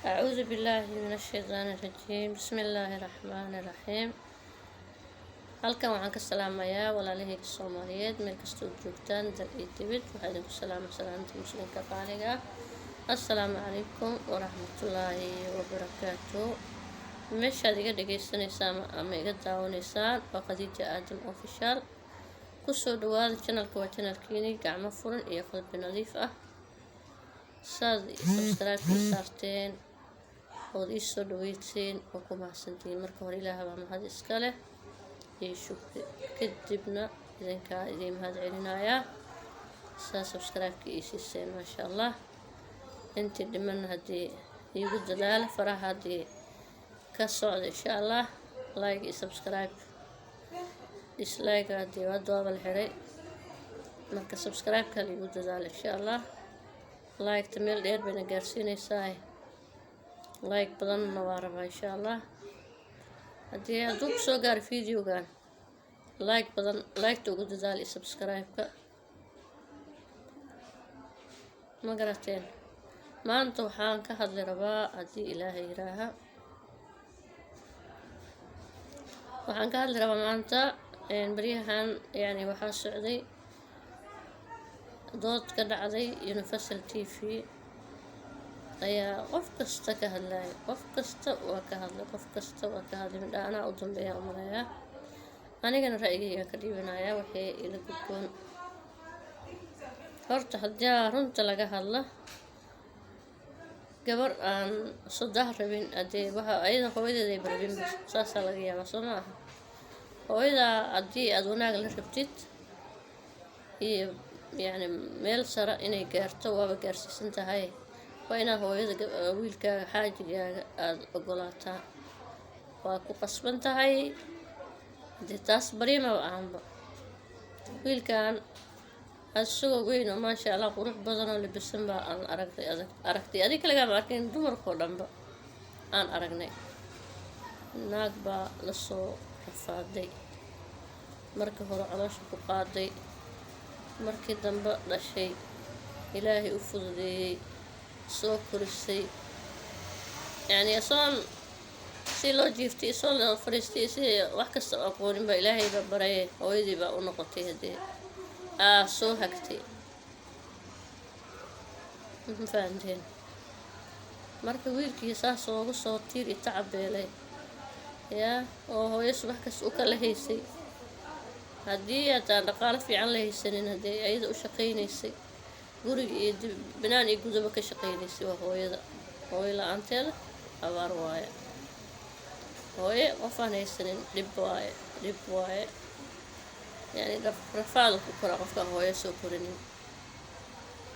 Acuudu billaahi min ashaydaani rajiim. Bismi illaahi raxmaani raxiim. Halkan waxaan ka salaamayaa walaalahayga Soomaaliyeed meel kasta oo joogtaan, dal iyo dibid. Waxaa idinku salaama salaamta Muslimka qaaliga ah. Assalaamu calaykum waraxmatullaahi wabarakaatu. Meeshaad iga dhagaysanaysaan ama iga daawanaysaan waa Khadiija Aadam Official. Kusoo dhawaada channelka, waa channelkiini, gacmo furan iyo qalbi nadiif ah. Saad subscribe saarteen ood ii soo dhaweyseen oo ku mahadsantihiin. Marka hore Ilaah baa mahad iska leh iyo shukri, kadibna idinkaa idiin mahad celinayaa saa subscribe-ka ii siiseen, maasha Allah. Intii dhimanna haddii iigu dadaala, faraha haddii ka socda, insha Allah, like iyo subscribe. Dislike haddii hadda waaba la xiray. Marka subscribe-ka la iigu dadaala, insha Allah. Like-ta meel dheer bayna gaarsiinaysaa, like badanna waa rabaa, insha Allah. Haddii hadduu kusoo gaaro videogan, like badan, like-ta ugu dadaal iyo subscribe-ka. Ma garateen? Maanta waxaan ka hadli rabaa, haddii Ilaahay yiraaha, waxaan ka hadli rabaa maanta. Baryahan yani waxaa socday dood ka dhacday Universal TV ayaa qof kasta ka hadlaya. Qof kasta waa ka hadlay, qof kasta waa ka hadlay. Midha anaa u dambeeya umaleeyaa, anigana ra'yigaygaan ka dhiibanayaa waxay ila gudboon. Horta haddii runta laga hadla, gabar aan sodah rabin, hadee waxa ayada hooyadeed ayba rabinba, saasaa laga yaabaa, soo ma aha? Hooyadaa haddii aada wanaag la rabtid iyo yacni meel sare inay gaarto, waaba gaarsiisan tahay. Waa inaad hooyada wiilkaaga, xaajigaaga, aada ogolaataa, waa ku qasban tahay. Hadee taas baryamaba ahanba. Wiilkan isagoo weyn oo maasha Allah qurux badan oo labisan baa aan aragnay, aragtay adig kaligaama arkin, dumarkoo dhanba aan aragnay. Naag baa lasoo rafaaday, markii hore caloosha ku qaaday, markii dambe dhashay, Ilaahay u fududeeyey, soo korisay. Yacni asoon si loo jiiftay, soo loo fariistay, si wax kasta oo aqoonin baa Ilaahay baa baraye, hooyadii baa u noqotay, haddee aa soo hagtay. Ma fahanteen? Marka wiilkii saas oogu soo tiir iyo tacabeelay yaa oo hooyo subax kasta u kala haysay, haddii hataan dhaqaalo fiican la haysanin, haddii ayada u shaqaynaysay, guriga iyo binaan iyo gudaba ka shaqaynaysay, waa hooyada. Hooyo la-aanteeda abaar waaye. Hooye qofaan haysanin dhib waaye, dhib waaye. Yani rafaada ku koraa qofkaan hooyo soo korinin.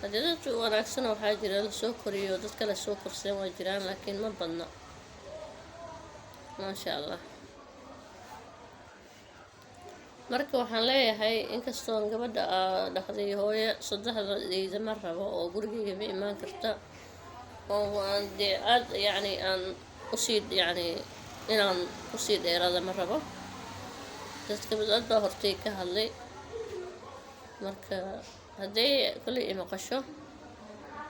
Haddii dad wanaagsan waxaa jira lasoo koriyo, dad kale soo korseen waa jiraan, laakiin ma badna, maasha Allah. Marka waxaan leeyahay, inkastoon gabadha aa dhahday hooyo sodohdayda ma rabo oo gurigeyga ma imaan karta, oo aan dee aad yacni aan usii yacni inaan kusii dheeraada ma rabo. Dadka dad baa hortay ka hadlay. Marka hadday kolley imaqasho,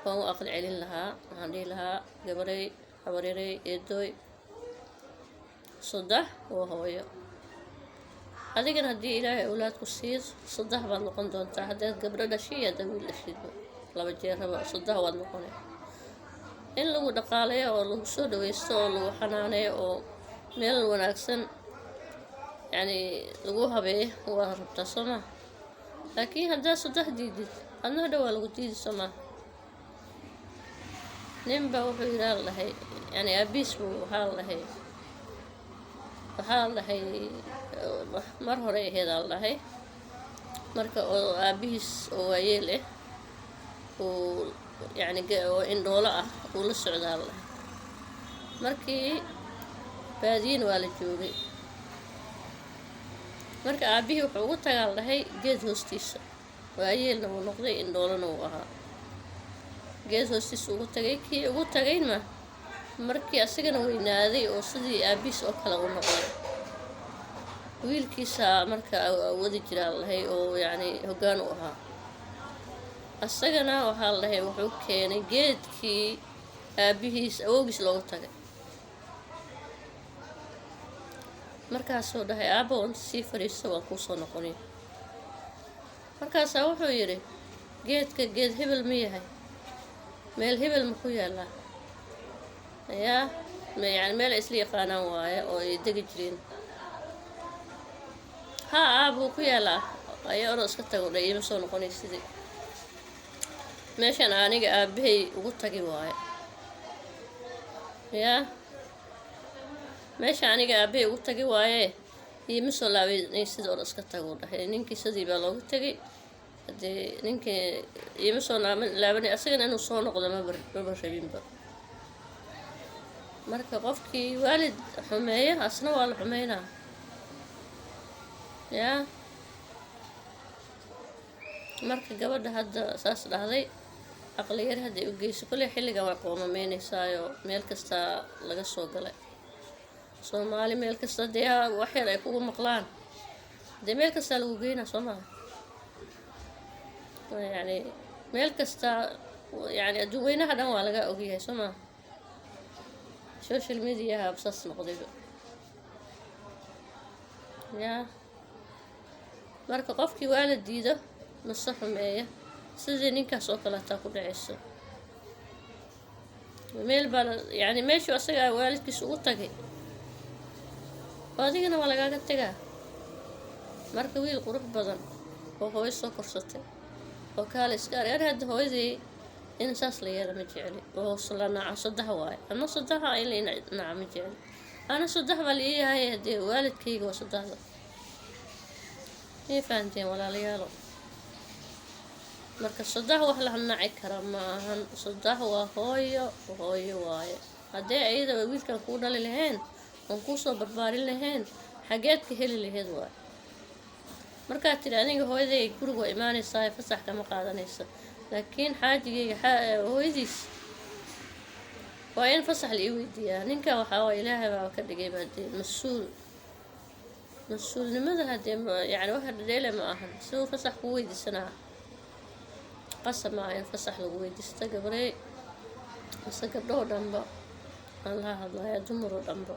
waan u aqli celin lahaa. Waxaan dhihi lahaa: gabarey, habaryarey, eedooy, sodah waa hooyo. Adigana haddii Ilaahay awlaad ku siiyo, sodah baad noqon doontaa. Haddaad gabdho dhashay iyo haddaad wiil dhashidba, laba jeeraba sodah waad noqonay. In lagu dhaqaaleeyo oo lagu soo dhaweysto oo lagu xanaaneeyo oo meel wanaagsan yacni lagu habeeyo waad rabtaa, soo maa? Laakiin haddaad sodah diidid, adna hadhow waa lagu diidi, soo maa? Nin baa wuxuu yidhaa la dhahay, yani aabiis buu waxaa la dhahay, waxaa la dhahay, mar hore aheedaa la dhahay, marka oo aabihiis oo waayeel ah uu yacni oo indhoolo ah uu la socdaa la dhahay. Markii baadiyana waa la joogay. Marka aabihii wuxuu ugu tagaa la dhahay geed hoostiisa. Waayeelna wuu noqday, indhoolana wuu ahaa. Geed hoostiisa ugu tagay. Kii ugu tagayna markii asagana weynaaday oo sidii aabihiis oo kale u noqday, wiilkiisa marka wadi jiraa la dhahay oo yacni hoggaan u ahaa. Asagana waxaa la dhahay wuxuu keenay geedkii. Aabihiis awowgiis loogu tagay. Markaasuu dhahay, "Aabbow, inta sii fadhiisto, waan kuusoo noqonay." Markaasaa wuxuu yidhi, "Geedka geed hebel ma yahay? Meel hebel ma ku yaalaa?" Yaa yani meel ay isla yaqaanaan waaye oo ay degi jireen. "Haa aabuu ku yaalaa." Ayaa orod iska tago dha, "Iima soo noqonay." Sidii meeshan aniga aabahay ugu tagi waaye, yaa meesha aniga aabahay ugu tagi waaye, iima soo laabanay. Sida orod iska tago dhahay ninkii. Sidii baa loogu tegay. Haddee ninkii iima soo laabanay, asagana inuu soo noqdo maba rabinba. Marka qofkii waalid xumeeya, asna waa la xumeynaa. Yaa marka gabadha hadda saas dhahday, aqliyar hadday u geyso, kolley xilligan way qoomameyneysaayo. Meel kastaa laga soo galay Soomaali, meel kasta dee wax yar ay kugu maqlaan, dee meel kastaa lagu geynaa, soo maha? Yacni meel kasta, yani adduun weynaha dhan waa laga ogyahay, soo maha? Social mediaha saas noqdayba. Yaa marka qofkii waa la diido mase xumeeya, sidii ninkaas oo kaleetaa ku dhacayso. Meel baa yani meeshuu asaga waalidkiis ugu tagay oo adigana waa lagaaga tegaa. Marka wiil qurux badan oo hooyo soo korsatay oo kaale iska ar ani hadda hooyadii in saas la yeela ma jecli, oo la naco. Saddex waaye ama saddexa in la naco ma jecli. Ana saddex baa la iiyahay, haddee waalidkayga waa saddexda. Miyay fahanteen, walaalayaalo? Marka saddex wax la naci kara ma ahan. Saddex waa hooyo, hooyo waaye. Haddee ayada wiilkan kuu dhali lahayn oon kuusoo barbaarin lahayn, xageed ka heli lahayd waaye? Markaad tidhi, "Aniga hooyaday guriga waa imaanaysaa, fasax kama qaadanaysa, laakiin xaajigayga hooyadiis waa in fasax la ii weydiiyaa." Ninka waxaa waa Ilaahay baa ka dhigayba hadee mas-uul. Mas-uulnimada hadee yani waxa dhadheele ma ahan. Siduu fasax kuu weydiisanaa? Qasab maaha in fasax lagu weydiisto. Gabarey mise gabdhoo dhanba aan la hadlaya, dumaroo dhanba,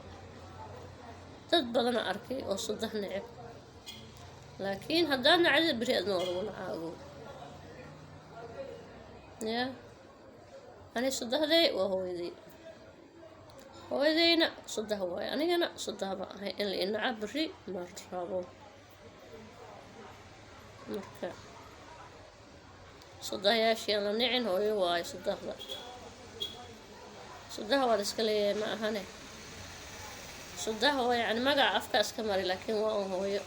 dad badana arkay oo saddex necib, laakiin haddaad nacdida, beri adna waa lagu nacaa, ogow. Yaa ani saddexday waa hooyaday, hooyadayna saddex waayo, anigana saddex baan ahay. In la inaca beri ma rabo. Marka saddexyaashii aan la nicin, hooyo waayo saddexda. Saddex waa la iska leeyahay, ma ahane. Saddex waa yacni magaca afka iska mari, laakiin waa un hooyo.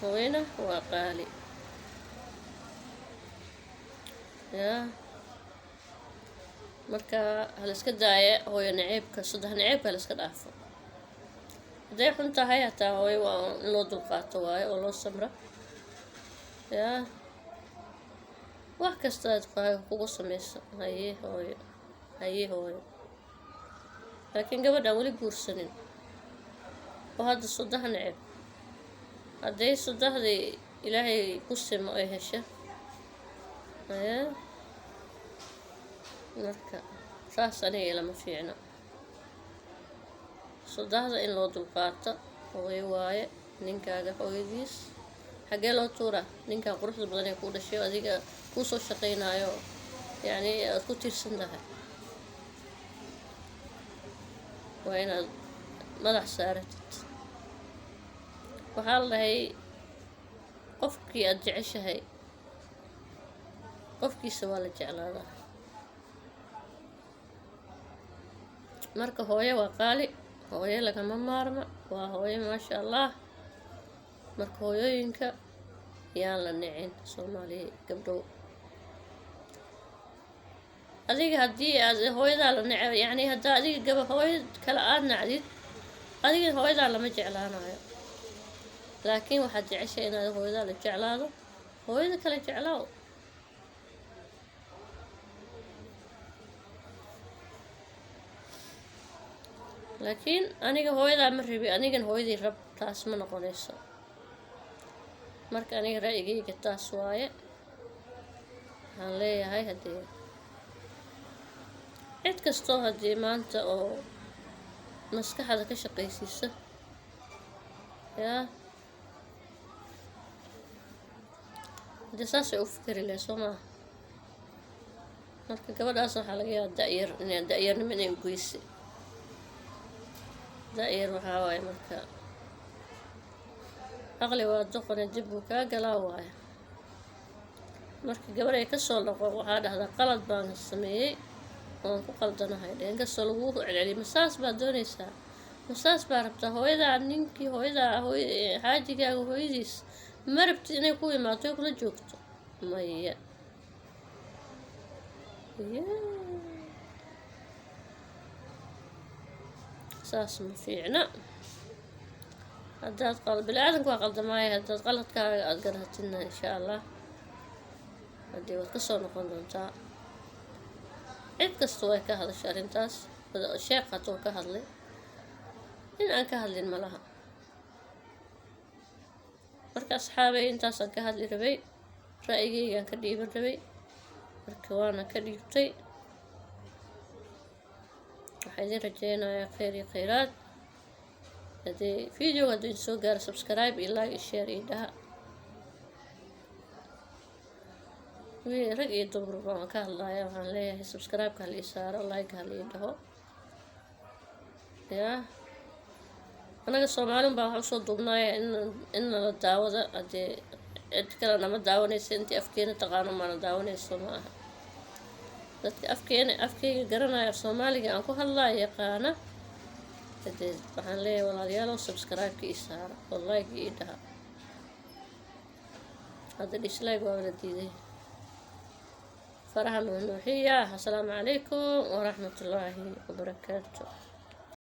Hooyana waa qaali. Yaa marka hala iska daaya hooyo naceebka, saddex naceebka hala iska dhaafo. Hadday xun tahay hataa, hooyo waa in loo dulqaato waayo oo loo samro. Yaa wax kasta aad kugu sameyso, haye hooyo, haye hooyo. Laakiin gabadhaan weli guursanin oo hadda saddex neceb, hadday saddexdii Ilaahay ku simo ay hesho, yaa marka saas aniga ilama fiicno. Saddexda in loo dulqaato, hooyo waaye. Ninkaaga hooyadiis xaggee loo tuuraa? Ninkan quruxda badan ee kuu dhashay oo adiga kuu soo shaqaynayo, yacni aad ku tiirsan tahay, waa inaad madax saaratid. Waxaa la dhahay, qofkii aad jeceshahay qofkiisa waa la jeclaadaa. Marka hooyo waa qaali, hooyo lagama maarmo, waa hooyo, maasha Allah. Marka hooyooyinka yaan la nicin, Soomaaliya gabdhow. Adiga haddii aad hooyadaa la nece, yacni haddaa adiga gaba hooyo kale aada nacdid, adiga hooyadaa lama jeclaanayo. Laakiin waxaad jeceshay inaad hooyadaa la jeclaado, hooyada kale jeclaaw. Laakiin aniga hooyadaa ma rabi, anigan hooyadii rab, taas ma noqonayso. Marka aniga ra'yigayga taas waaye. Waxaan leeyahay haddee Cid kastoo haddii maanta oo maskaxda ka shaqaysiisa, yaa haddii saasay u fikri lahay, soo maaha? Marka gabadhaas waxaa laga yaabaa da-yar inay da-yarnimo inay goysay. Da-yar waxaa waaye, marka aqli waa doqone dib buu kaa galaa waaye. Marka gabadh ay kasoo dhaqo, waxaa dhahdaa qalad baan sameeyey, waan ku qaldanahay dhe. Inkastoo lagugu celceliyo, masaas baad doonaysaa, masaas baa rabtaa? Hooyadaa, ninkii hooyadaa, hooy xaajigaaga hooyadiis ma rabtid inay ku imaato, ay kula joogto? Maya. Ya, saas ma fiicna. Haddaad bini-aadanku waa qaldamaaya, haddaad qaladkaaga aada garahatidna, insha Allah haddii waad kasoo noqon doontaa. Cid kasta way ka hadashay arrintaas, sheekh hatuu ka hadlay, in aan ka hadlin ma laha. Marka asxaabay, intaasaan ka hadli rabay, ra'yigaygaan ka dhiiban rabay, marka waana ka dhiibtay. Waxaa idin rajeynayaa kheyr iyo kheyraad. Haddii videoga hadduu idin soo gaaro, subscribe iyo like iyo share iyo dhaha. Rag iyo dumarba waan ka hadlaya, waxaan leeyahay subscribe-ka hala ii saaro, like hala ii dhaho. Yaa anaga Soomaalin baa waxa usoo duubnaaya in nala daawada. Haddii cid kale nama daawanaysa, intii afkeena taqaano maana daawanayso, ma aha. Dadka afkeena, afkeyga garanaya, af Soomaaliga aan ku hadlaayo yaqaana, hadee waxaan leeyahay walaalayaalow, subscribe-ka ii saara oo like ii dhaha. Hadda dislike waa la diiday. Faraha nuuxnuuxiya. Asalaamu calaykum waraxmatullaahi wabarakaatu.